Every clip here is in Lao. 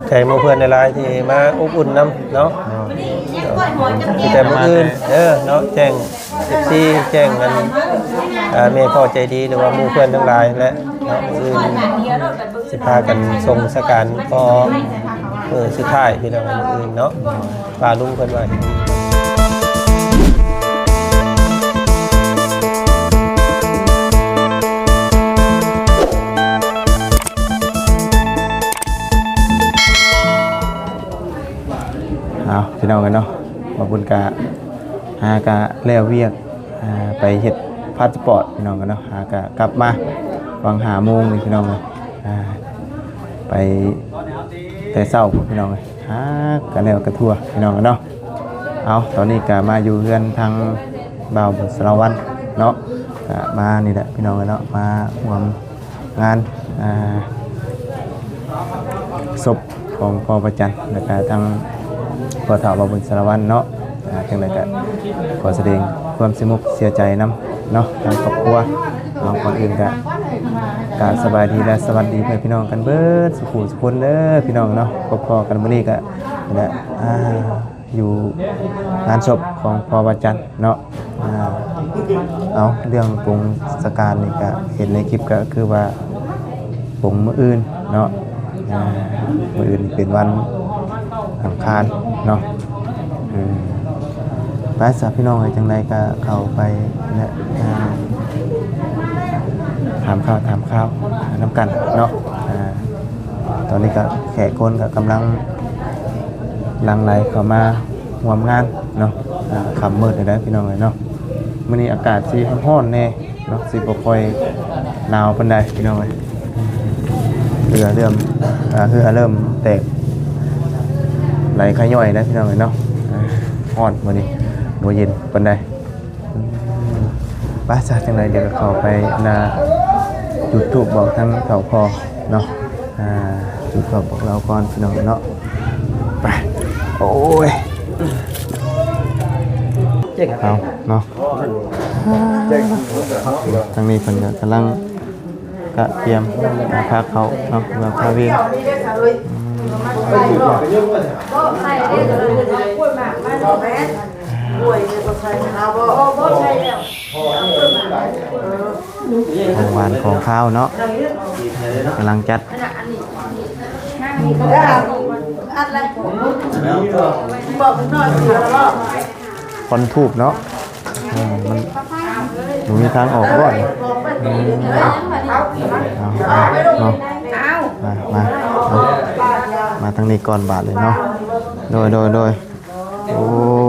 ໃຈໝູ່ເພື່ອນຫຼາຍໆທີ່ມາອົບອຸ່ນນຳເນາະ. ແຕ່ມື້ອື່ນເດີເນາະ ແຈ້ງ ເອັຟຊີ ແຈ້ງອັນ ເອີ ແມ່ພໍ່ໃຈດີ ຫຼືວ່າໝູ່ເພື່ອນທັງຫຼາຍແຫຼະເນາະ. ມື້ອື່ນຊິພາກັນສົ່ງສະການພໍ່ມື້ສຸດທ້າຍ ພີ່ນ້ອງ ມື້ອື່ນເນາະ. ປ້າລຸງເພິ່ນວ່າ. ເອົາ ພີ່ນ້ອງເອີຍເນາະ, ບ່າວບຸນກະຫາກະແລ້ວວຽກ ອ່າ ໄປເຮັດພາສປອດ ພີ່ນ້ອງເອີຍເນາະ, ຫາກະກັບມາຫວ່າງຫ້າໂມງນີ້ ພີ່ນ້ອງເອີຍ. ອ່າ ໄປແຕ່ເຊົ້າ ພີ່ນ້ອງເອີຍ, ຫາກະແລ້ວກະທົ່ວ ພີ່ນ້ອງເອີຍເນາະ. ເອົາ ຕອນນີ້ກະມາຢູ່ເຮືອນທາງບ່າວບຸນສາລະວັນເນາະ, ກະມານີ້ແຫຼະ ພີ່ນ້ອງເອີຍເນາະ, ມາຮ່ວມ ງານ ອ່າ ສົບຂອງພໍ່ພະຈັນ ແລ້ວກະທາງພໍ່ເຖົ້າບ່າວບຸນສາລະວັນເນາະ. ອ່າ ຈັ່ງໃດກະຂໍສະແດງຄວາມເສຍອົກເສຍໃຈນຳເນາະ ທາງຄອບຄົວເນາະ. ກ່ອນອື່ນກະ ກະສະບາຍດີ ແລະ ສະຫວັດດີເພື່ອນພີ່ນ້ອງກັນເບິດສູ່ຜູ້ສູ່ຄົນເດີ ພີ່ນ້ອງເນາະ. ພົບພໍ້ກັນມື້ນີ້ກະ ແລະ ອ່າ ຢູ່ງານສົບຂອງພໍ່ພະຈັນເນາະ. ອ່າ ເອົາ ເລື່ອງປົງສະການນີ້ກະເຫັນໃນຄລິບ ກະຄືວ່າປົງມື້ອື່ນເນາະ. ອ່າ ມື້ອື່ນເປັນວັນອັງຄານເນາະ. ເອີ ໄປຊະ ພີ່ນ້ອງເອີຍ, ຈັ່ງໃດກະເຂົ້າໄປແລະ ອ່າ ຖາມຂ່າວຖາມຄາວນຳກັນເນາະ. ອ່າ ຕອນນີ້ກະແຂກຄົນກະກຳລັງຫຼັ່ງໄຫຼເຂົ້າມາຮ່ວມງານເນາະ. ອ່າ ຄ່ຳມືດແລ້ວ ພີ່ນ້ອງເອີຍເນາະ, ມື້ນີ້ອາກາດຊິຮ້ອນໆແດ່ເນາະ, ຊິບໍ່ຄ່ອຍໜາວປານໃດ ພີ່ນ້ອງເອີຍ. ເຫື່ອເລີ່ມ ອ່າ ເຫື່ອເລີ່ມແຕກໄຫຼໄຄຍ່ອຍແລ້ວ ພີ່ນ້ອງເອີຍເນາະ. ອ່າ ຮ້ອນມື້ນີ້ ບໍ່ເຢັນປານໃດ. ອືມ ໄປຊະ ຈັ່ງໃດດຽວກໍເຂົ້າໄປໜ້າຈຸດທູບບອກທາງເຖົ້າພໍ່ເນາະ. ອ່າ ຈຸດທູບບອກລາວກ່ອນ ພີ່ນ້ອງເນາະ. ໄປ ໂອ້ຍ ເອົາເນາະ, ທາງນີ້ເພິ່ນກໍກຳລັງກະກຽມ ອ່າ ພາເຂົ້າເນາະ ຫຼືວ່າພາເວນ. ອືມ ຂອງຫວານຂອງຄາວເນາະ ກຳລັງຈັດ ຄວັນທູບເນາະ. ເອີ ມັນບໍ່ມີທາງອອກບໍ່? ອືມ ເອົາ ເອົາເນາະ ມາ ມາ ມາ ມາທາງນີ້ກ່ອນບາດນີ້ເນາະ. ໂດຍ ໂດຍ ໂດຍ. ໂອ້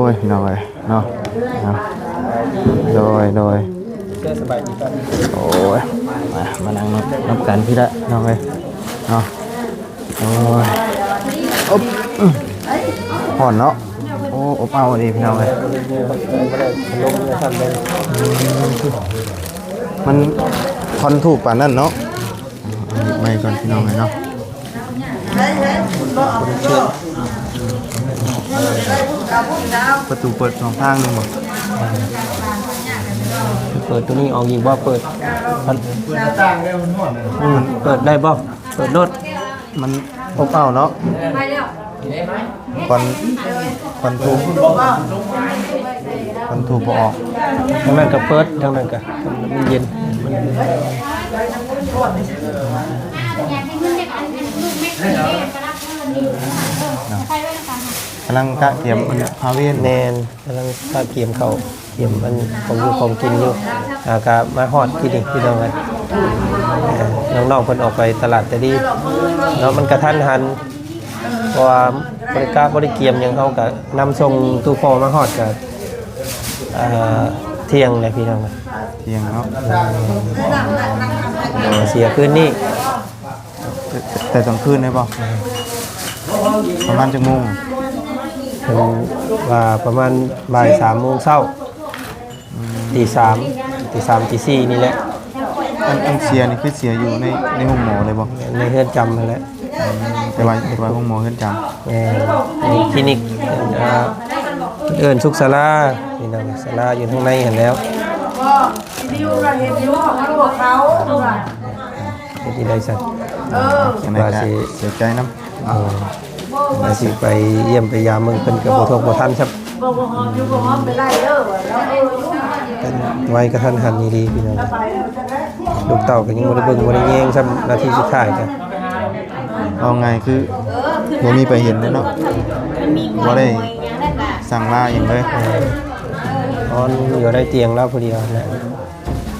ຍ ພີ່ນ້ອງເອີຍເນາະ ເອົາ ໂດຍ ໂດຍ ເຊີນ ສະບາຍດີ ໂອ້ຍ ມາ ມານັ່ງນຳກັນພີ້ລະ ພີ່ນ້ອງເອີຍເນາະ. ໂອ້ຍ ອົບ ອືມ ຮ້ອນເນາະ. ໂອ້ ອົບເອົາດີ ພີ່ນ້ອງເອີຍ ມັນຄວັນທູບປານນັ້ນເນາະ. ເອົາ ເອົາໄມ້ກ່ອນ ພີ່ນ້ອງເອີຍເນາະ. ປະຕູເປີດສອງທາງແມ່ນບໍ່? ເປີດໂຕນີ້ອອກອີກບໍ່? ເປີດ ອືມ ເປີດໄດ້ບໍ່? ເປີດໂລດ ມັນອົບເອົາເນາະ. ຄວັນ ຄວັນທູບ ຄວັນທູບບໍ່ອອກ. ທາງນັ້ນກໍເປີດ ທາງນັ້ນກໍ ມັນເຢັນ ມັນ ກຳລັງກະກຽມອັນພາເວນ. ແມ່ນ ກຳລັງກະກຽມເຂົ້າ ກຽມອັນຂອງຢູ່ຂອງກິນຢູ່. ອ່າ ກະມາຮອດທີ່ນີ້ ພີ່ນ້ອງເອີຍ ເອີ ນ້ອງໆເພິ່ນອອກໄປຕະຫຼາດແຕ່ດີເນາະ ມັນກະທັນຫັນ. ເພາະວ່າບໍ່ໄດ້ກະບໍ່ໄດ້ກຽມຫຍັງ ເຮົາກະນຳສົ່ງຕູ້ພໍ່ມາຮອດກະ ເອີ ທ່ຽງແລ້ວພີ່ນ້ອງ. ທ່ຽງເນາະ ເສຍຄືນນີ້ ແຕ່ ແຕ່ກາງຄືນໄດ້ບໍ່? ປະມານຈັກໂມງ? ເພິ່ນວ່າປະມານບ່າຍສາມໂມງເຊົ້າ. ອືມ ຕີສາມ ຕີສາມ ຕີສີ່ນີ້ແຫຼະ. ອັນ ອັນເສຍນີ້ຄືເສຍຢູ່ໃນ ໃນໂຮງໝໍເລີຍບໍ່? ໃນເຮືອນຈຳຫັ້ນແຫຼະ. ອືມ ແຕ່ວ່າ ແຕ່ວ່າໂຮງໝໍເຮືອນຈຳ. ແມ່ນ ໃນຄລີນິກ ເອີ ເອີ້ນສຸກສາລາ ພີ່ນ້ອງ ສາລາຢູ່ທາງໃນຫັ້ນແຫຼ້ວ. ເຮັດຈັ່ງໃດຊັ້ນ? ເອີ ຈັ່ງໃດກໍເສຍໃຈນຳ. ເອີ ວ່າຊິໄປຢ້ຽມໄປຢາມເບິ່ງເພິ່ນກໍບໍ່ທົ່ວບໍ່ທັນຊ້ຳ ເປັນໄວກະທັນຫັນອີ່ຫຼີພີ່ນ້ອງ. ລູກເຕົ້າກໍຍັງບໍ່ໄດ້ເບິ່ງບໍ່ໄດ້ແຍງຊ້ຳ ນາທີສຸດທ້າຍກໍ ເອົາງ່າຍຄືບໍ່ມີໃຜເຫັນເລີຍເນາະ ບໍ່ໄດ້ສັ່ງລາຫຍັງເລີຍ ນອນຢູ່ໃນຕຽງລາວຜູ້ດຽວຫັ້ນແຫຼະ.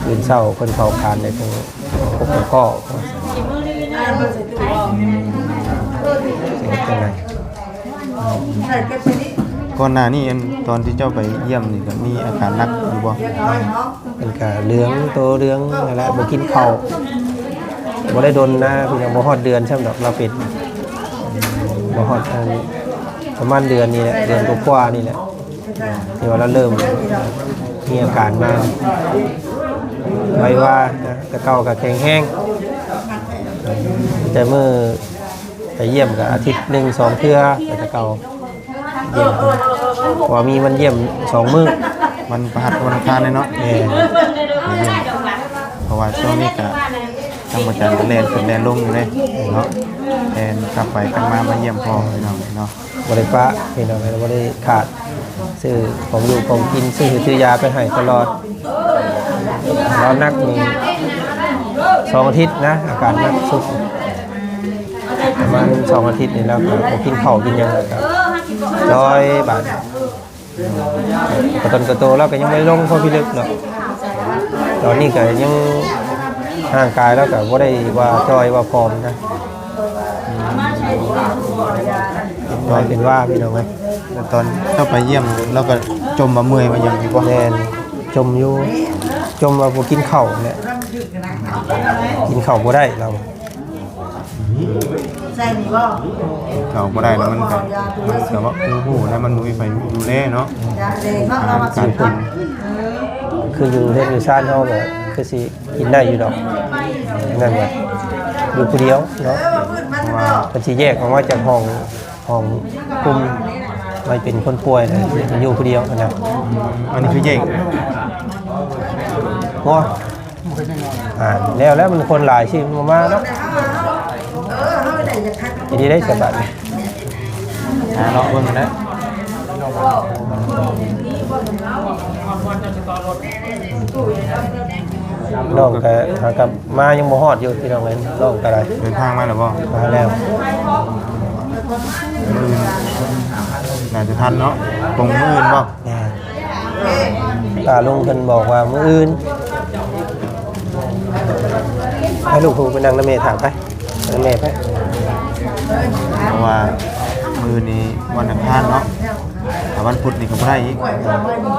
ຕື່ນເຊົ້າເພິ່ນເຂົ້າຄານໄດ້ ເພິ່ນ ກ່ອນໜ້ານີ້ ອັນ ຕອນທີ່ເຈົ້າໄປຢ້ຽມນີ້ ກໍມີອາການໜັກຢູ່ບໍ່? ມັນກະເຫຼືອງ ໂຕເຫຼືອງຫັ້ນແຫຼະ ບໍ່ກິນເຂົ້າ ບໍ່ໄດ້ດົນນະ ເພິ່ນຍັງບໍ່ຮອດເດືອນຊ້ຳດອກ ລາວເປັນ ບໍ່ຮອດ ອັນ ປະມານເດືອນນີ້ແຫຼະ ເດືອນກວ່າໆນີ້ແຫຼະ ທີ່ວ່າລາວເລີ່ມມີອາການມາ ໄວວານະ ແຕ່ເກົ່າກໍແຂງແຮງ ແຕ່ມື້ໄປຢ້ຽມກໍອາທິດໜຶ່ງສອງເທື່ອ ແຕ່ເກົ່າ ຢ້ຽມ ເພາະວ່າມີວັນຢ້ຽມສອງມື້ ວັນພະຫັດວັນອັງຄານເນາະ ແມ່ນ ໄປຢ້ຽມ ເພາະວ່າຊ່ວງນີ້ກະທາງອາຈານກໍແລ່ນຂຶ້ນແລ່ນລົງຢູ່ເດ້ເນາະ ແລ່ນກັບໄປກັບມາ ມາຢ້ຽມພໍ່ພີ່ນ້ອງເນາະ ບໍ່ໄດ້ປະພີ່ນ້ອງ ບໍ່ໄດ້ຂາດ ຊື້ຂອງຢູ່ຂອງກິນ ຊື້ ຊື້ຢາໄປໃຫ້ຕະຫຼອດ ລາວໜັກນີ້ສອງອາທິດນະ ອາການໜັກສຸດ ປະມານສອງອາທິດນີ້ ລາວກໍບໍ່ກິນເຂົ້າກິນຫຍັງ ແລ້ວກໍຈ່ອຍບາດ ກະຕົນກະໂຕລາວກໍຍັງບໍ່ໄດ້ລົງພໍພິລຶກເນາະ ຕອນນີ້ກໍຍັງຮ່າງກາຍລາວກໍບໍ່ໄດ້ວ່າຈ່ອຍວ່າຜອມນະ ເປັນຫວັດເປັນຫວາພີ່ນ້ອງເອີຍ ແລ້ວຕອນເຈົ້າໄປຢ້ຽມລາວກໍຈົ່ມວ່າເມື່ອຍວ່າຫຍັງຢູ່ບໍ່? ແມ່ນ ຈົ່ມຢູ່ ຈົ່ມວ່າບໍ່ກິນເຂົ້າແຫຼະ ກິນເຂົ້າບໍ່ໄດ້ລາວ ໃສ່ນີ້ບໍ່? ເຂົ້າບໍ່ໄດ້ແລ້ວມັນກະ ມັນກະວ່າຮູ້ໆ ແລ້ວມັນບໍ່ມີໃຜດູແລເນາະ ການກິນ ຄືຢູ່ເຮືອນຢູ່ຊານເຮົາແບບຄືຊິກິນໄດ້ຢູ່ດອກ ນັ້ນແຫຼະ ຢູ່ຜູ້ດຽວເນາະ ເພາະວ່າເພິ່ນຊິແຍກອອກມາຈາກຫ້ອງ ຫ້ອງກຸ່ມໄວ້ເປັນຄົນປ່ວຍນະ ຢູ່ຜູ້ດຽວຫັ້ນນະ ອັນນີ້ຄືແຍກ ບໍ່ ອ່າ ແລ້ວ ແລ້ວມັນຄົນຫຼາຍຊິມັນບໍ່ມາເນາະ ອີ່ດີໄດ້ສະບາດນີ້ ຫາເລາະເບິ່ງກັນເດີ ນ້ອງກໍຫາກັບມາຍັງບໍ່ຮອດຢູ່ພີ່ນ້ອງເອີຍ ນ້ອງກໍໄດ້ ເດີນທາງມາແລ້ວບໍ່? ມາແລ້ວ ມື້ອື່ນໜ້າຈະທັນເນາະ ກົງມື້ອື່ນບໍ່? ແມ່ນ ປ້າລຸງເພິ່ນບອກວ່າມື້ອື່ນ ໃຫ້ລູກຜູ້ໄປນັ່ງນຳແມ່ຖາມໄປ ນຳແມ່ໄປ ເພາະວ່າມື້ນີ້ວັນອັງຄານເນາະ ຖ້າວັນພຸດນີ້ກໍບໍ່ໄດ້ອີກ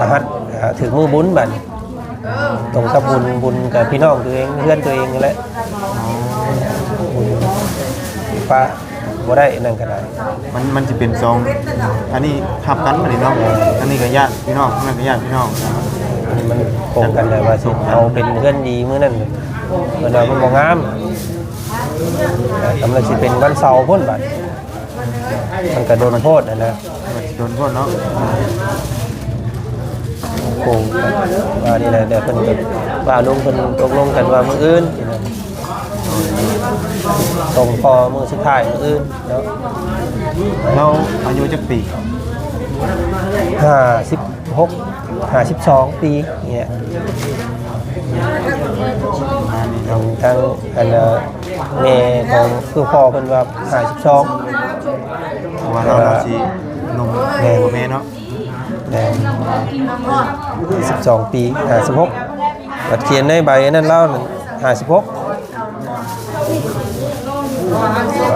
ອາຮັດ ອ່າ ຖືກມື້ບຸນບາດນີ້ ຕົງກັບບຸນ ບຸນກັບພີ່ນ້ອງຕົວເອງ ເຮືອນຕົວເອງນັ້ນແຫຼະ ປະ ບໍ່ໄດ້ ອັນນັ້ນກໍໄດ້ ມັນ ມັນຊິເປັນສອງ ອັນນີ້ທັບກັນບັດນີ້ເນາະ ອັນນີ້ກໍຍາດພີ່ນ້ອງ ອັນນັ້ນກໍຍາດພີ່ນ້ອງ ອັນນີ້ມັນກົງກັນແລ້ວວ່າຊິເອົາເປັນເຮືອນດີມື້ນັ້ນ ເພິ່ນວ່າມັນບໍ່ງາມ ກຳລັງຊິເປັນວັນເສົາພຸ້ນບັດ ມັນກະດົນໂພດຫັ້ນນະ ມັນຊິດົນໂພດເນາະ ໂອ້ ວ່ານີ້ແຫຼະ ແຕ່ເພິ່ນກໍວ່າລຸງເພິ່ນຕົກລົງກັນວ່າມື້ອື່ນ ສົ່ງພໍ່ມື້ສຸດທ້າຍມື້ອື່ນເນາະ ລາວອາຍຸຈັກປີ? ຫ້າສິບຫົກ ຫ້າສິບສອງປີນີ້ແຫຼະ ປະມານນີ້ເນາະ ທາງອັນ ແມ່ຂອງຄືພໍ່ເພິ່ນວ່າຫ້າສິບສອງ ເພາະວ່າລາວ ລາວຊິໜຸ່ມ ແມ່ນ ກວ່າແມ່ເນາະ ແມ່ນ ສິບສອງປີ ຫ້າສິບຫົກ ບັດຂຽນໃນໃບອັນນັ້ນລາວນັ້ນ ຫ້າສິບຫົກ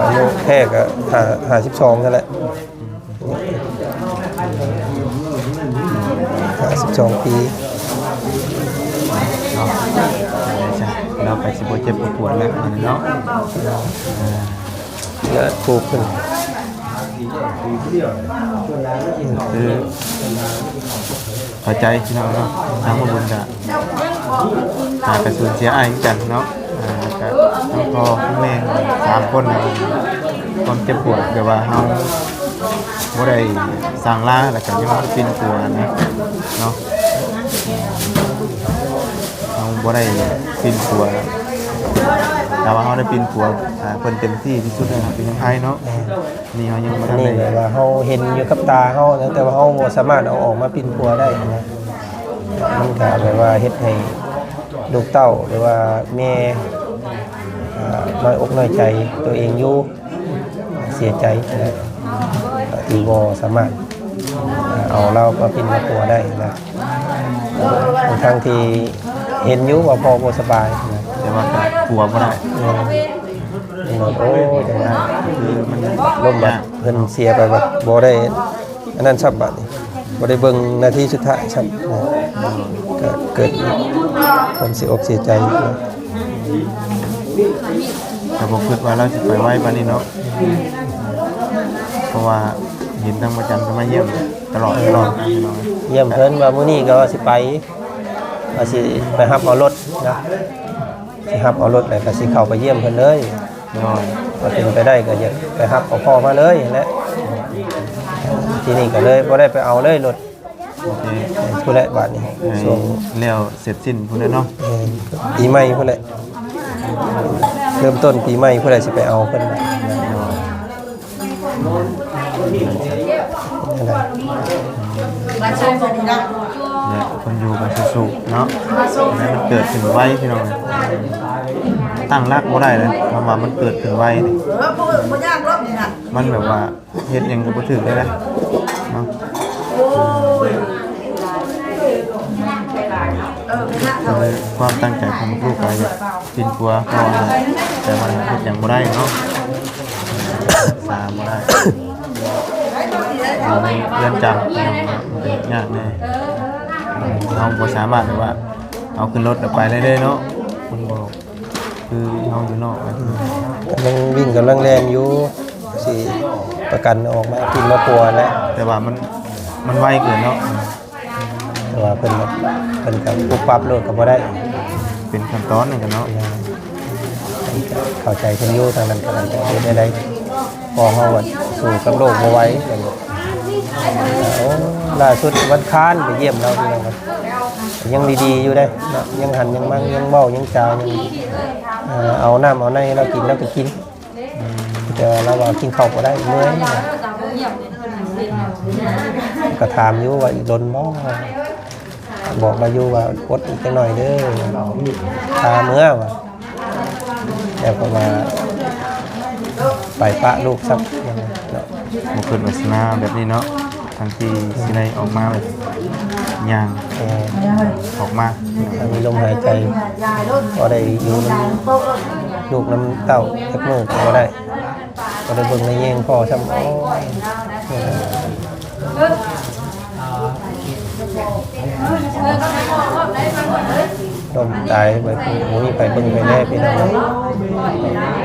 ອາຍຸແທ້ກໍ ຫ້າ ຫ້າສິບສອງນັ້ນແຫຼະ ຫ້າສິບສອງປີ ເນາະ ເອົາໄປຊະ ລາວກໍຊິບໍ່ເຈັບບໍ່ປວດແລ້ວ ອັນນີ້ເນາະ ເອີ ແລະປູກຂຶ້ນ ຄືເຂົ້າໃຈພີ່ນ້ອງເນາະ ທາງບໍ່ບຸນກະ ຫາກະສູນເສຍອ້າຍຄືກັນເນາະ ອ່າ ກະທັງພໍ່ທັງແມ່ສາມຄົນນະ ຄວາມເຈັບປວດ ແບບວ່າເຮົາບໍ່ໄດ້ສັ່ງລາ ແລ້ວກະຍັງປິ່ນປົວນະເນາະ ເຮົາບໍ່ໄດ້ປິ່ນປົວ ຖ້າວ່າເຮົາໄດ້ປິ່ນປົວ ອ່າ ເພິ່ນເຕັມທີ່ທີ່ສຸດແລ້ວ ກໍຍັງໄຄເນາະ. ແມ່ນ. ນີ້ເຮົາຍັງບໍ່ທັນໄດ້ ນີ້ແບບວ່າເຮົາເຫັນຢູ່ກັບຕາເຮົາ ແຕ່ວ່າເຮົາບໍ່ສາມາດເອົາອອກມາປິ່ນປົວໄດ້ນະ. ມັນກໍແບບວ່າເຮັດໃຫ້ລູກເຕົ້າ ຫຼືວ່າແມ່ ອ່າ ນ້ອຍອົກນ້ອຍໃຈຕົວເອງຢູ່ ເສຍໃຈນະ ທີ່ບໍ່ສາມາດ ອ່າ ເອົາລາວມາປິ່ນມາປົວໄດ້ນະ. ທັງທີ່ເຫັນຢູ່ວ່າພໍ່ບໍ່ສະບາຍນະ ແຕ່ວ່າກໍປົວບໍ່ໄດ້. ແມ່ນ. ໂອ້ຍ ຈັ່ງວ່າ ຄືມັນລົມບາດ ຍາກ ເພິ່ນເສຍໄປ ບັດບໍ່ໄດ້ອັນນັ້ນຊ້ຳ ບາດນີ້ບໍ່ໄດ້ເບິ່ງນາທີສຸດທ້າຍຊ້ຳນະ. ກໍເກີດຄວາມເສຍອົກເສຍໃຈນະ. ກໍບໍ່ຄິດວ່າລາວຊິໄປໄວປານນີ້ເນາະ ເພາະວ່າເຫັນທາງພະຈັນກໍມາຢ້ຽມຕະຫຼອດ ຕະຫຼອດນະພີ່ນ້ອງ. ຢ້ຽມເພິ່ນວ່າມື້ນີ້ກໍວ່າຊິໄປ ວ່າຊິໄປຮັບເອົາລົດນະ ຊິຮັບເອົາລົດ ແລ້ວກໍຊິເຂົ້າໄປຢ້ຽມເພິ່ນເລີຍ. ໂດຍ. ວ່າເປັນໄປໄດ້ກໍຢາກໄປຮັບເອົາພໍ່ມາເລີຍຫັ້ນແຫຼະ. ທີນີ້ກໍເລີຍບໍ່ໄດ້ໄປເອົາເລີຍລົດ. ໂອເຄ ພຸ້ນແຫຼະບາດນີ້ ໃຫ້ ຊ່ວງແລ້ວເສັດສິ້ນພຸ້ນແຫຼະເນາະ. ແມ່ນ. ປີໃໝ່ພຸ້ນແຫຼະ ເລີ່ມຕົ້ນປີໃໝ່ພຸ້ນແຫຼະ ຊິໄປເອົາເພິ່ນ. ໂດຍ. ແລ້ວຄົນຢູ່ກັນສູ້ໆເນາະ ໃຫ້ມັນເກີດຂຶ້ນໄວພີ່ນ້ອງ. ຕັ້ງຫຼັກບໍ່ໄດ້ເລີຍ ຄຳວ່າມັນເກີດຂຶ້ນໄວນີ້ ມັນແບບວ່າ ເຮັດຫຍັງກໍບໍ່ຖືກເລີຍນະເນາະ. ຄວາມຕັ້ງໃຈຂອງລູກກໍຢາກປິ່ນປົວພໍ່ ແຕ່ວ່າເຮັດຫຍັງບໍ່ໄດ້ເນາະ ສາບໍ່ໄດ້ ຢູ່ໃນເຮືອນຈຳ ມັນກໍຍາກແດ່ ເຮົາບໍ່ສາມາດແບບວ່າເອົາຂຶ້ນລົດແລ້ວໄປໄດ້ເລີຍເນາະ ມັນບໍ່ ຄືເຮົາຢູ່ນອກ ອືມ ກຳລັງວິ່ງກຳລັງແລ່ນຢູ່ ຊິປະກັນອອກມາປິ່ນມາປົວແຫຼະ ແຕ່ວ່າມັນ ມັນໄວເກີນເນາະ ແຕ່ວ່າເພິ່ນ ເພິ່ນກໍປຸບປັບໂລດກໍບໍ່ໄດ້ ເປັນຂັ້ນຕອນນັ້ນກໍເນາະ. ແມ່ນ ເຂົ້າໃຈເພິ່ນຢູ່ ທາງນັ້ນກໍໄດ້ ເຮັດແນວໃດ ເພາະເຮົາກໍສູ້ກັບໂລກບໍ່ໄຫວ. ໂອ້ ລ່າສຸດວັນຄານໄປຢ້ຽມລາວ ພີ່ນ້ອງ ຍັງດີໆຢູ່ເດ້ເນາະ ຍັງຫັນຍັງມັງ ຍັງເວົ້າຍັງຈາ ຍັງ ເອີ ເອົານ້ຳເອົາໃນໃຫ້ລາວກິນ ລາວກໍກິນ ອືມ ແຕ່ວ່າລາວວ່າກິນເຂົ້າບໍ່ໄດ້ ເມື່ອຍ ກໍຖາມຢູ່ວ່າອີກດົນບໍ່ ບອກລາວຢູ່ວ່າອົດອີກຈັກໜ້ອຍເດີ ຖ້າເມື່ອວ່າ ແລ້ວກໍວ່າໄປປະລູກຊ້ຳເນາະ ບໍ່ຄິດວ່າຊິມາແບບນີ້ເນາະ ທັງທີ່ຊິໄດ້ອອກມາແບບຍ່າງ ເອີ ອອກມາ ມີລົມຫາຍໃຈ ພໍໄດ້ຢູ່ນຳລູກນຳເຕົ້າຈັກມື້ກໍບໍ່ໄດ້ ບໍ່ໄດ້ເບິ່ງໄດ້ແຍງພໍ່ຊ້ຳ ໂອ້ຍ ລົ້ມຕາຍ ບໍ່ມີໃຜເບິ່ງໃຜແລ ພີ່ນ້ອງ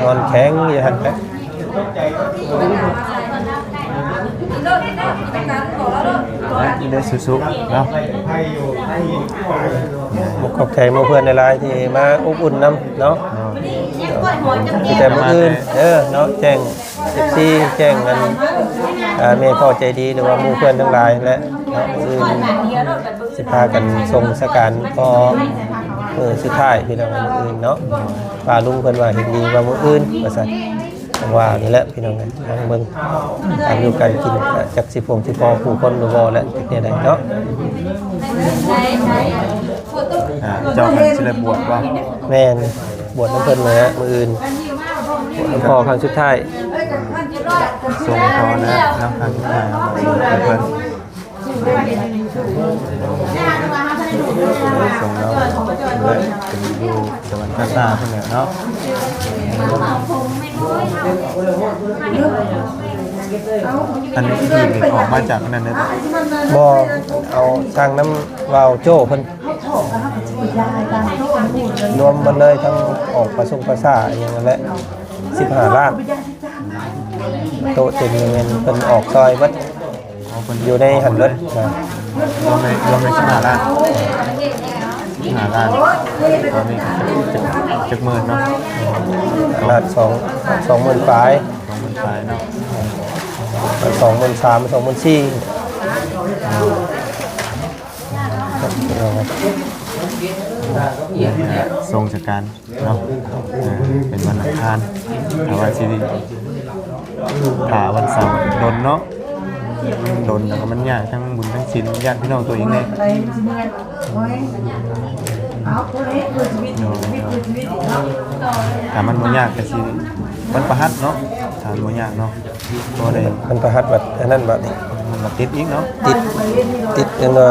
ນອນແຂງຢູ່ຫັ້ນແຫຼະ ເດີ ສູ້ໆເນາະ ຂອບໃຈໝູ່ເພື່ອນຫຼາຍໆ ທີ່ມາອົບອຸ່ນນຳເນາະ ແຕ່ມື້ອື່ນເດີເນາະ ແຈ້ງ ເອັຟຊີ ແຈ້ງອັນ ອ່າ ແມ່ພໍ່ໃຈດີ ຫຼືວ່າໝູ່ເພື່ອນທັງຫຼາຍແຫຼະເນາະ ມື້ອື່ນຊິພາກັນສົ່ງສະການພໍ່ມື້ສຸດທ້າຍ ພີ່ນ້ອງ ມື້ອື່ນເນາະ ວ່າລຸງເພິ່ນວ່າເຫັນດີວ່າມື້ອື່ນວ່າຊັ້ນ ວ່ານີ້ແຫຼະ ພີ່ນ້ອງເອີຍ ເບິ່ງການຢູ່ການກິນ ຈັກຊິພົງຊິພໍຜູ້ຄົນຫຼືບໍ່ແຫຼະ ເຮັດແນວໃດເນາະ. ອ່າ ເຈົ້າກໍຊິໄດ້ບວດບໍ່? ແມ່ນ ບວດນຳເພິ່ນແຫຼະ ມື້ອື່ນ ບວດນຳພໍ່ຄັ້ງສຸດທ້າຍ ສົ່ງພໍ່ແລ້ວເນາະ ຄັ້ງສຸດທ້າຍເນາະ ບວດນຳເພິ່ນ ສົ່ງແລ້ວ ແລະ ເປັນຢູ່ສະຫວັນຕາເພິ່ນແຫຼະເນາະ. ອັນນີ້ອອກມາຈາກອັນນັ້ນເດ້? ບໍ່ ເອົາສັ່ງນຳບ່າວໂຈ້ເພິ່ນ ລວມເບິດເລີຍ ທັງອອກປະສົງປະສາອີ່ຫຍັງນັ້ນແຫຼະ ສິບຫ້າລ້ານ ໂຕະເຕັມນີ້ແມ່ນເພິ່ນອອກຊ່ອຍເບິດ ອໍ ເພິ່ນຢູ່ໃນຫັ້ນເບິດນະ ລວມໃນ ລວມໃນສິບຫ້າລ້ານ ສິບຫ້າລ້ານ ຕອນນີ້ຈັກ ຈັກ ຈັກໝື່ນເນາະ ລ້ານສອງ ສອງໝື່ນປາຍ ສອງໝື່ນປາຍເນາະ ສອງໝື່ນສາມ ສອງໝື່ນສີ່ ໂອ້. ສົ່ງສະການເນາະ ເປັນວັນອັງຄານ ຖ້າວ່າຊິຖ້າວັນເສົາດົນເນາະ ດົນແລ້ວກໍມັນຍາກ ທັງບຸນທັງສິນ ຢ້ານພີ່ນ້ອງຕົວເອງແດ່. ໂດຍ ໂດຍ ຖ້າມັນບໍ່ຍາກກໍຊິວັນພະຫັດເນາະ ຖ້າມັນບໍ່ຍາກເນາະ ບໍ່ໄດ້ ມັນພະຫັດບັດອັນນັ້ນບັດນີ້ ມັນມາຕິດອີກເນາະ ຕິດ ຕິດອັນວ່າ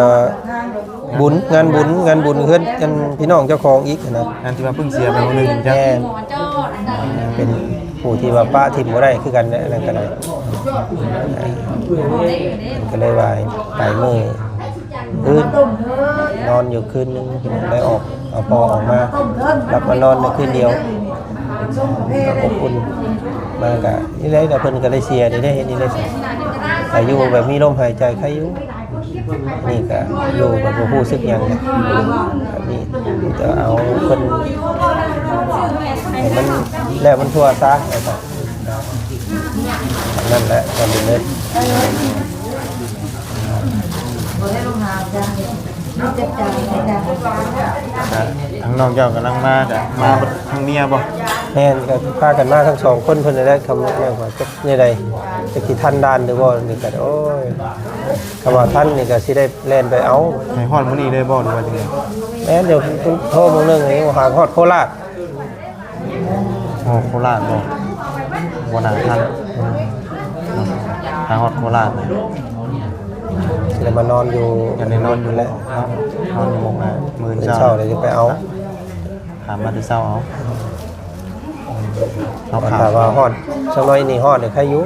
ບຸນ ງານບຸນ ງານບຸນເຮືອນອັນພີ່ນ້ອງເຈົ້າຂອງອີກນະ ອັນທີ່ວ່າເພິ່ງເສຍໄປມື້ໜຶ່ງ ແມ່ນ ເປັນຜູ້ທີ່ວ່າປະຖິ້ມບໍ່ໄດ້ຄືກັນ ອັນນັ້ນກໍໄດ້ ກໍເລີຍວ່າໄປມື້ ຄືນ ນອນຢູ່ຄືນໜຶ່ງ ໄດ້ອອກ ເອົາພໍ່ອອກມາ ຫຼັບມານອນໃນຄືນດຽວ ກໍອົບອຸ່ນ ມາກະນີ້ແຫຼະ ແລ້ວເພິ່ນກໍໄດ້ເສຍ ໄດ້ເຮັດນີ້ໄດ້ ອາຍຸແບບມີລົມຫາຍໃຈໄຄຢູ່ ນີ້ກະຢູ່ແບບບໍ່ຮູ້ສຶກຫຍັງນະ ແບບນີ້ ມີແຕ່ເອົາເພິ່ນໃຫ້ມັນແລ້ວມັນທົ່ວຊະ ວ່າຊັ້ນ ນັ້ນແຫຼະ ກໍເລີຍ ທາງນ້ອງເຈົ້າກຳລັງມາ ກະມາເບິດທັງເມຍບໍ່? ແມ່ນ ກໍພາກັນມາທັງສອງຄົນເພິ່ນນັ້ນແຫຼະ ຄຳແມ່ນວ່າຈັກແນວໃດ ຈັກຊິທັນດ່ານຫຼືບໍ່ ນີ້ກໍ ໂອ້ຍ ຄຳວ່າທັນນີ້ກໍຊິໄດ້ແລ່ນໄປເອົາ ໃຫ້ຮອດມື້ນີ້ເລີຍບໍ່ ຫຼືວ່າຈັ່ງໃດ? ແມ່ນ ດຽວໂທມື້ໜຶ່ງນີ້ຫາຮອດໂຄລາດ. ໂອ້ ໂຄລາດບໍ່? ບໍ່ໜ້າທັນ ຫາຮອດໂຄລາດ ຊິໄດ້ມານອນຢູ່ ຍັງໄດ້ນອນຢູ່ແຫຼະເນາະ ນອນຢູ່ໝ່ອງນັ້ນ ມື້ເຊົ້າ ມື້ເຊົ້າເລີຍໄປເອົາ ຂ້າມມາແຕ່ເຊົ້າເອົາ ເຮົາຂ້າມ ຖ້າວ່າຮອດ ສາວນ້ອຍນີ້ຮອດນີ້ໄຄຢູ່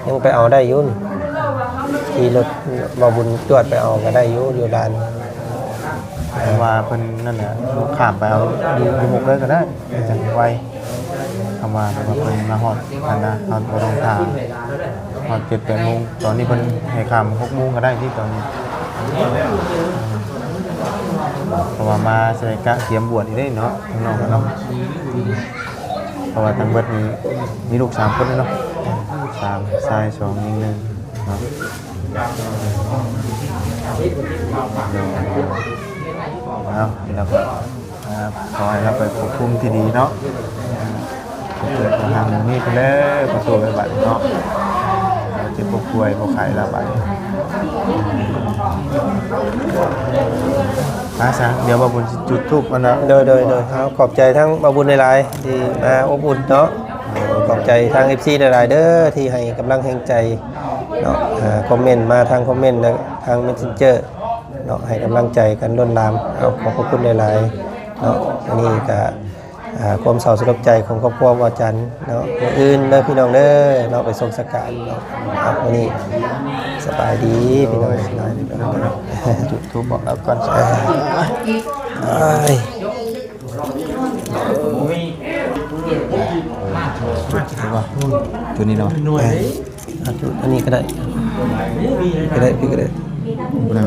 ຍັງໄປເອົາໄດ້ຢູ່ ຂີ່ລົດບ່າວບຸນຈວດໄປເອົາກໍໄດ້ຢູ່ ຢູ່ດ່ານ ເພາະວ່າເພິ່ນນັ້ນແຫຼະ ຂ້າມໄປເອົາຢູ່ ຢູ່ມຸກເລີຍກໍໄດ້ ຈັ່ງໄວ ຄຳວ່າ ແຕ່ວ່າເພິ່ນມາຮອດຫັ້ນນະ ເຮົາບໍ່ຕ້ອງຖ້າ ຮອດເຈັດແປດໂມງ ຕອນນີ້ເພິ່ນໃຫ້ຂ້າມຫົກໂມງກໍໄດ້ຕິ ຕອນນີ້ ເພາະວ່າມາໃສ່ກະກຽມບວດນີ້ເດ້ເນາະ ທາງນ້ອງເນາະ ເພາະວ່າທັງເບິດນີ້ມີລູກສາມຄົນເນາະ ສາມ ຊາຍສອງ ຍິງໜຶ່ງເນາະ ເອົາ ແລ້ວກໍ ອ່າ ຂໍໃຫ້ລາວໄປພົບພູມທີ່ດີເນາະ ເກີດບໍ່ຮັ່ງມີຜູ້ແລປະຕູໄວ້ບັດເນາະ ເຈັບບໍ່ປ່ວຍບໍ່ໄຂ້ລາວບັດ ອາ ຊະ ດຽວບ່າວບຸນຊິຈຸດທູບກ່ອນເນາະ ໂດຍ ໂດຍ ໂດຍ ເອົາ ຂອບໃຈທັງບ່າວບຸນຫຼາຍໆ ທີ່ມາອົບອຸ່ນເນາະ ຂອບໃຈທັງເອັຟຊີຫຼາຍໆເດີ ທີ່ໃຫ້ກຳລັງແຮງໃຈເນາະ ອ່າ ຄອມເມັນມາທາງຄອມເມັນ ແລະ ທາງເມັສເຊັນເຈີ ເນາະ ໃຫ້ກຳລັງໃຈກັນລົ້ນຫຼາມ ເອົາ ຂອບພະຄຸນຫຼາຍໆເນາະ ອັນນີ້ກະ ອ່າ ຄວາມເສົ້າສະຫຼົດໃຈຂອງຄອບຄົວວາຈັນເນາະ ມື້ອື່ນເດີພີ່ນ້ອງເດີເນາະ ໄປສົ່ງສະການເນາະ ເອົາ ມື້ນີ້ສະບາຍດີພີ່ນ້ອງ ສະບາຍດີ ຈຸດທູບບອກລາວກ່ອນ ເອີຍ ຕົວນີ້ເນາະ ເອີຍ ອ່ະ ອັນນີ້ກໍໄດ້ ກໍໄດ້ ພີ່ກໍໄດ້ ບໍ່ໄດ້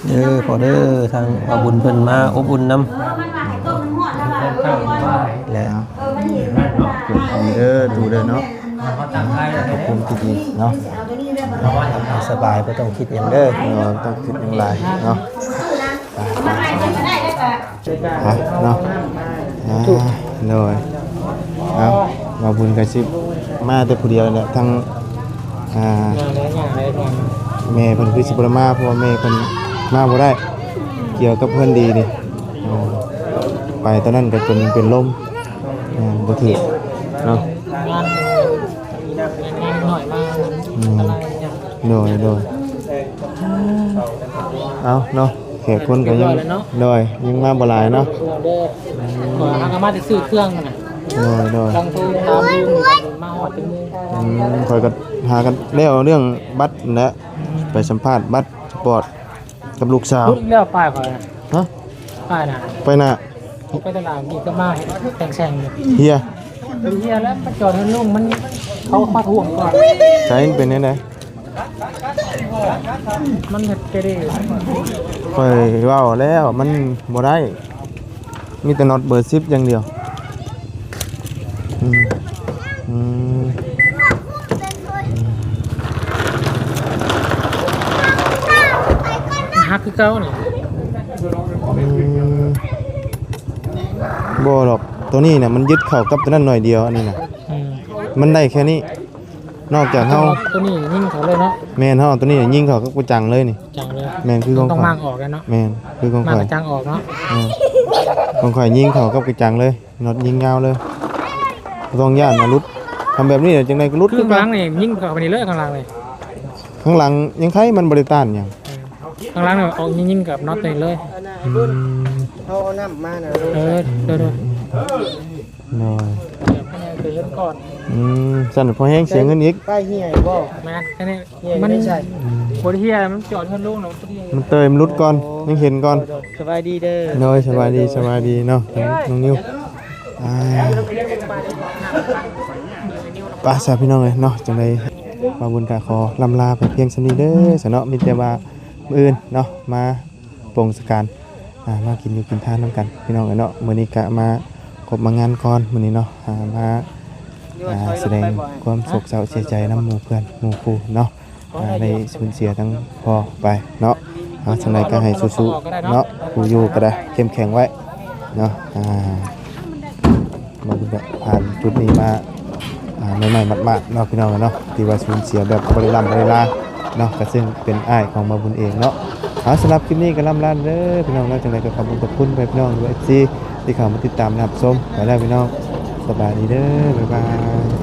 ເດີພໍ່ເດີ ທາງບ່າວບຸນເພິ່ນມາອົບອຸ່ນນຳ ແລະ ເນາະ ໂຊກດີເດີ ຕູເດີເນາະ ພະພູມທີ່ດີເນາະ ສະບາຍ ບໍ່ຕ້ອງຄິດຫຍັງເດີ ເອີ ບໍ່ຕ້ອງຄິດຫຍັງຫຼາຍເນາະ ຮະ ເນາະ ອ່າ ໂດຍ ເອົາ ບ່າວບຸນກໍຊິມາແຕ່ຜູ້ດຽວແຫຼະ ທັງ ອ່າ ແມ່ເພິ່ນຄືຊິບໍ່ໄດ້ມາ ເພາະວ່າແມ່ເພິ່ນມາບໍ່ໄດ້ ກ່ຽວກັບເຮືອນດີນີ້ ອ່າ ໄປຕອນນັ້ນກໍຈົນເປັນລົມ ອ່າ ບໍ່ຖືກເນາະ ງານ ງານນ້ອຍມາ ອືມ ອັນຕະລາຍ ໂດຍ ໂດຍ ເອົາເນາະ ແຂກຄົນກໍຍັງ ໂດຍ ຍັງມາບໍ່ຫຼາຍເນາະ ເດີ ອືມ ຂ້ອຍຫາກໍມາແຕ່ຊື້ເຄື່ອງຫັ້ນນະ ໂດຍ ໂດຍ ກຳລັງໂທຖາມຢູ່ ມາຮອດຈັກໂມງ ອືມ ຂ້ອຍກໍຫາກັນແລ້ວເລື່ອງບັດຫັ້ນແຫຼະ ໄປສຳພາດບັດສະປອດ ກັບລູກສາວ ຫຼຸດອີກແລ້ວປ້າຍຂ້ອຍນະ ຮະ ປ້າຍນະ ໄປໜ້າ ໄປຕະຫຼາດກີ້ກໍມາແຕ່ງແຊງຢູ່ ເຮຍ ເຮຍແລ້ວໄປຈອດເຮືອນລຸງມັນ ເຂົາມາທວງກ່ອນ ໃສ ມັນເປັນແນວໃດ? ມັນເຮັດໄປເດ້ ຂ້ອຍເວົ້າແລ້ວມັນບໍ່ໄດ້ ມີແຕ່ນັອດເບີສິບຢ່າງດຽວ. ອືມ ອືມ ມັນຫັກຄືເກົ່ານີ້. ອືມ ບໍ່ດອກ ໂຕນີ້ນະ ມັນຍຶດເຂົ້າກັບໂຕນັ້ນໜ້ອຍດຽວ ອັນນີ້ນະ. ອືມ ມັນໄດ້ແຄ່ນີ້. ນອກຈາກເຮົາ ໂຕນີ້ຍິງເຂົ້າເລີຍເນາະ. ແມ່ນ ເຮົາເອົາໂຕນີ້ຍິງເຂົ້າກັບກະຈັງເລີຍນີ້. ກະຈັງເລີຍ. ແມ່ນ ຄືຂອງຂ້ອຍ ຕ້ອງມ້າງອອກແລ້ວເນາະ. ແມ່ນ ຄືຂອງຂ້ອຍ ມ້າງກະຈັງອອກເນາະ. ແມ່ນ ຂອງຂ້ອຍຍິງເຂົ້າກັບກະຈັງເລີຍ ນັອດຍິງຍາວເລີຍ ບໍ່ຕ້ອງຢ້ານວ່າຫຼຸດ. ທຳແບບນີ້ແຫຼະ ຈັ່ງໃດກໍຫຼຸດ ຄື ຄືກັນ. ຂ້າງຫຼັງນີ້ຍິງເຂົ້າໄປນີ້ເລີຍ ຂ້າງຫຼັງນີ້. ຂ້າງຫຼັງຍັງໄຄ ມັນບໍ່ໄດ້ຕ້ານຫຍັງ. ເອີ ຂ້າງຫຼັງນີ້ອອກຍິງກັບນັອດນີ້ເລີຍ. ອືມ ເຮົາເອົານ້ຳມານະ. ເອີ ໂດຍໆ. ໂດຍ ອືມ ຊັ້ນພໍແຮງເສຍເງິນອີກ. ປ້າຍເຫຍບໍ່? ແມ່ນ ອັນນີ້ ເຫຍ ມັນ ຢູ່ໃນໃສ? ອືມ ບໍ່ໄດ້ເຫຍ ມັນຈອດເຮືອນລຸງນະ ມັນເຕີຍ ມັນຫຼຸດກ່ອນ. ໂອ້ ຍັງເຫັນກ່ອນ. ໂດຍໆ ສະບາຍດີເດີ. ໂດຍ ສະບາຍດີ ໂດຍໆ ສະບາຍດີເນາະ ນ້ອງນິວ. ອ່າ ໄປຊະພີ່ນ້ອງເອີຍເນາະ ຈັ່ງໃດບ່າວບຸນກະຂໍລ່ຳລາໄປພຽງສ່ຳນີ້ເດີຊະເນາະ. ມີແຕ່ວ່າມື້ອື່ນເນາະ ມາ ປົງສະການ ອ່າ ມາກິນຢູ່ກິນທານນຳກັນພີ່ນ້ອງເອີຍເນາະ. ມື້ນີ້ກະມາຄົບມາງານກ່ອນມື້ນີ້ເນາະ ອ່າ ມາ ອ່າ ສະແດງຄວາມໂສກເສົ້າເສຍໃຈນຳໝູ່ເພື່ອນໝູ່ຄູ່ເນາະ ອ່າ ໄດ້ສູນເສຍທັງພໍ່ໄປເນາະ. ເອົາ ຈັ່ງໃດກໍໃຫ້ສູ້ໆເນາະ ຜູ້ຢູ່ກໍໄດ້ເຂັ້ມແຂງໄວ້ເນາະ. ອ່າ ບ່າວບຸນກະຜ່ານຈຸດນີ້ມາ ອ່າ ໃໝ່ໆໝາດໆເນາະ ພີ່ນ້ອງເນາະ ທີ່ວ່າສູນເສຍແບບບໍ່ໄດ້ລ່ຳບໍ່ໄດ້ລາເນາະ ກະເຊິ່ງເປັນອ້າຍຂອງບ່າວບຸນເອງເນາະ. ເອົາ ສຳລັບຄລິບນີ້ກະລ່ຳລາເດີພີ່ນ້ອງເນາະ. ຈັ່ງໃດກະຂອບບຸນຂອບຄຸນໄປພີ່ນ້ອງ ຫຼືວ່າ ເອັຟຊີ ທີ່ເຂົ້າມາຕິດຕາມຮັບຊົມໄປແລ້ວພີ່ນ້ອງ. ສະບາຍດີເດີ ບາຍບາຍ.